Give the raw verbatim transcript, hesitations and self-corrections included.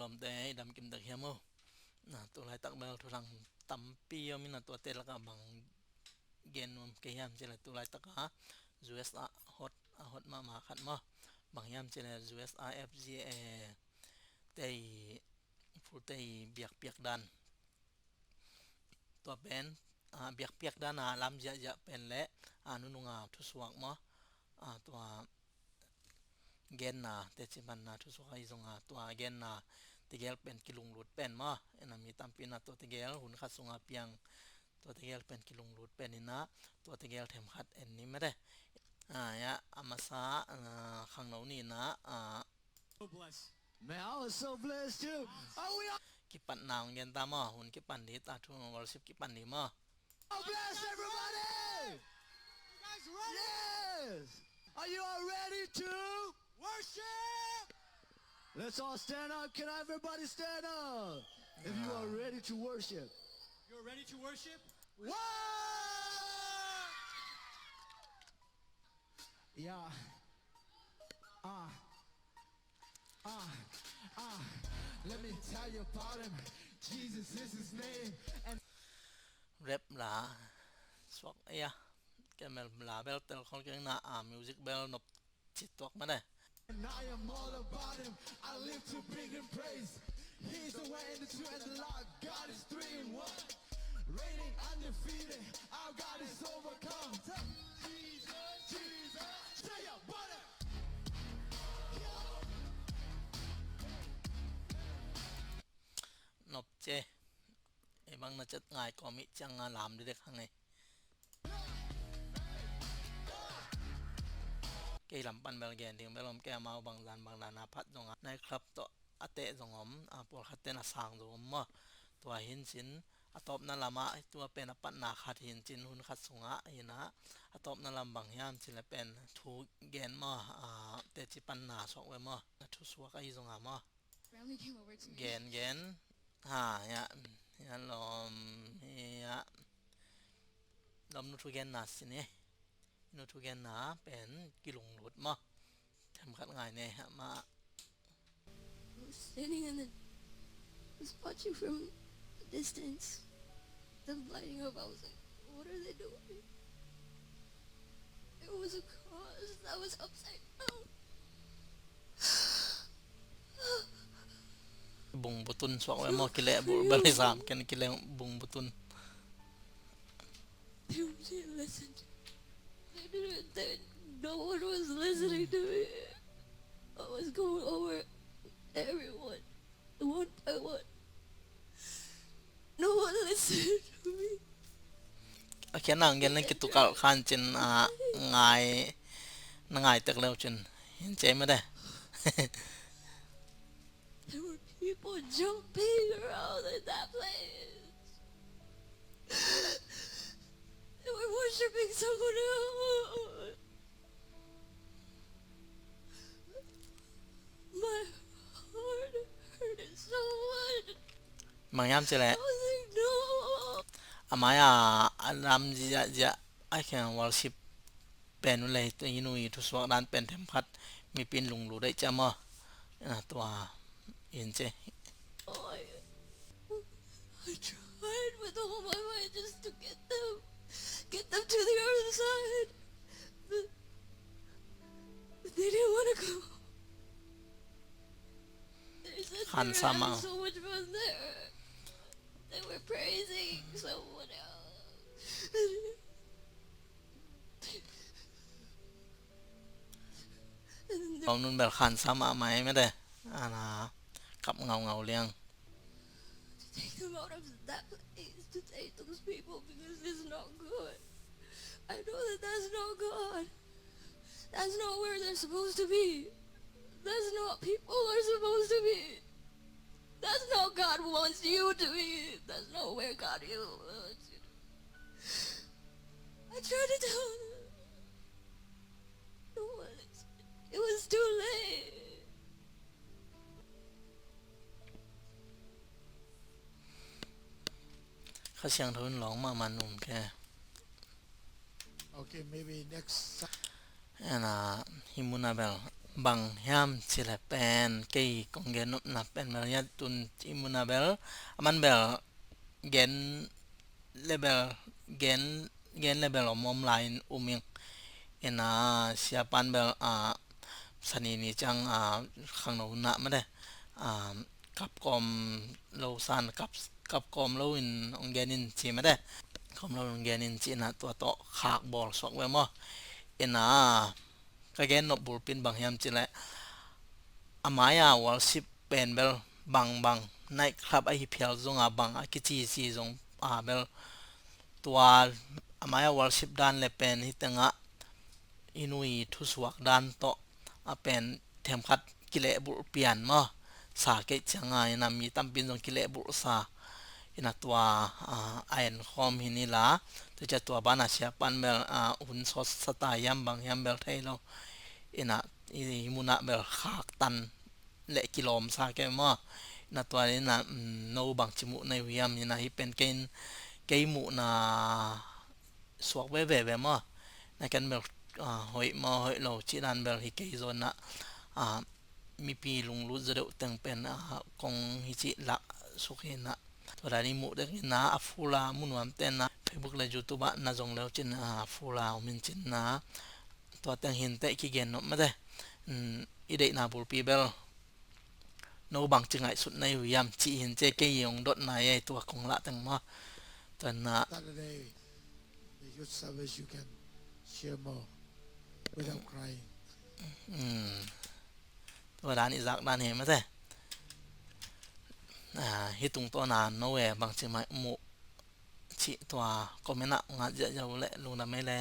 Omte i dam kim tak hiam o. Na, tu laitak bel thuthang tampi om in a, tuate lakah bang gen nuam ka hiam cih leh, tu laitak a U S a hot, a hot mahmah khat maw. Bang hiam cih leh U S a F G A te i full te i biakpiak dan. Tua pen, a, biakpiak dan a lam ziahziah pen leh, a, nunung a thusuak maw. A, tua genna, teci panna thusuak ahi zong a, tua genna tegel pen kilunglut pen maw. Ina mi tampi na tua tegel hun khat sungah piang, tua tegel pen kilunglut pen ina, tua tegel themkhat en ni mate. A, ya, a masa, a, khangno ni ina, a, May I was so blessed too. Are we all Kipan na hong gen ta maw, hun kipan di ta, thu worship kipan di maw. Bless everybody? You guys ready? Yes. Are you all ready to worship? Let's all stand up. Can everybody stand up? If you are ready to worship. You're ready to worship? What? Yeah. Ah. Ah, ah, let me tell you about him. Jesus is his name. And rap la suak, ya. Ken bel la bel tel khol keng na, a, music bel nop cih tuak mate. And I am all about him. I live to bring him praise. He's the way and the truth and the life. God is three in one. Reigning undefeated. Our God is overcome. Jesus, Jesus, say a what up. Nop ce. Ei bang na cet ngai kawm i ciang a lam didek hang ei. Kei lam pan bel gen ding bel om kei, amau bangzan bangzan a phat zong a night club tawh a teh zong om, a, pawlkhat ten a sang zong om maw. Tua hi in cin a tawpna lamah tua pen a patna khat hi in cin, hun khat sungah hi in a, a tawpna lam bang hiam cih leh pen thu gen maw, a, teci panna suak ve maw, a thusuak ahi zong a maw. Family came over to me. Gen, gen. Ha, ya, ya lawm, ya. Lawm nu thugenna sin e. Nu thugenna pen kilunglut maw. Themkhat ngai ne, amah. I was standing and then I was watching from a distance. Them lighting up, I was like, "What are they doing?" It was a cross that was upside down. Bung butun suak ve maw, kileh bu bel i sam ken kileh bung butun. They didn't listen. They didn't, they, no one was listening to me. I was going over everyone, one by one. No one listened to me. A khian nang gen na kitukalh khan cin, a, ngai, na ngai tek leu cin. Hin cei mate. There were people jumping around in that place. They were worshiping someone else. My heart hurted so much. Bang hiam cih leh, I was like, "No." A mai-a a lam ziahziah a khiang worship pen uh leh i nu i thusuak dan pen themkhat mipi in lunglut dei cia maw. Na tua in ci. Oh, I, I tried with all my might just to get them, get them to the other side. But, but they didn't want to go. They said they were having so much fun there. They were praising someone else. Om nun bel khansa mahmah ei mate. Ana kap ngaungau liang. To take them out of that place, to take those people, because it's not good. I know that that's not God. That's not where they're supposed to be. That's not people are supposed to be. That's not God wants you to be. That's not where God you wants you to be. I tried to tell them. No one listened. It was too late. Kha Siangtho in lawng mahmah num ke. Okay, maybe next. Ena, hih mun a bel Bang hiam cih leh pen kei kong gen nopna pen bel hiah tun i muna bel a man bel gen le bel gen gen le bel om om lai-in um ing. Ina siapan bel a sani ni ciang a khangno na mate a kap kawm lo san kap kap kawm lo in ong gen in ci mate kawm lo in ong gen in ci ina tua tawh khak bawl suak ve maw. Ina ka gen nop bulpi in bang hiam cih leh a mai-a worship pen bel bang bang night club ahi phial zong a bang a kici ci zong a bel tua a mai-a worship dan le pen hi tengah i nui thusuak dan tawh a pen themkhat kilehbulh pian maw. Sa kei ciang a ina mi tampi in zong kilehbulh sa ina tua a en khawm hi ni la. Tua ciang tua ban a siapan bel a hun sawt sa ta hiam bang hiam bel thei lo. Ina i muna bel khaktan le kilawm sa kei maw. Ina tua ina no bangci muh na hi uh hiam ina hi pen kei in kei muhna suak veve ve maw. Na ken bel hoih maw hoih lo cih dan bel hi kei zaw ina mipi lunglut zaw deuh teng pen kong hi cih lah suk hi ina tua dan i muh dek ina a fula munuam te ina Facebook le YouTube ah na zong leu cin a fula um in cin ina tua teng hin teh kigen nop mate. I deihna bulpi bel no bangci ngaihsut na hi uh hiam cih hin ci kei i ong dotna ei tua kong lah teng maw. Tua ina Saturday, the youth service, you can share more without crying. Tua dan i zak dan hi mate. Hi tungtawna no e bangci mai muh cih tua comment ah ngat ziahziah uh leh lungdam ei le.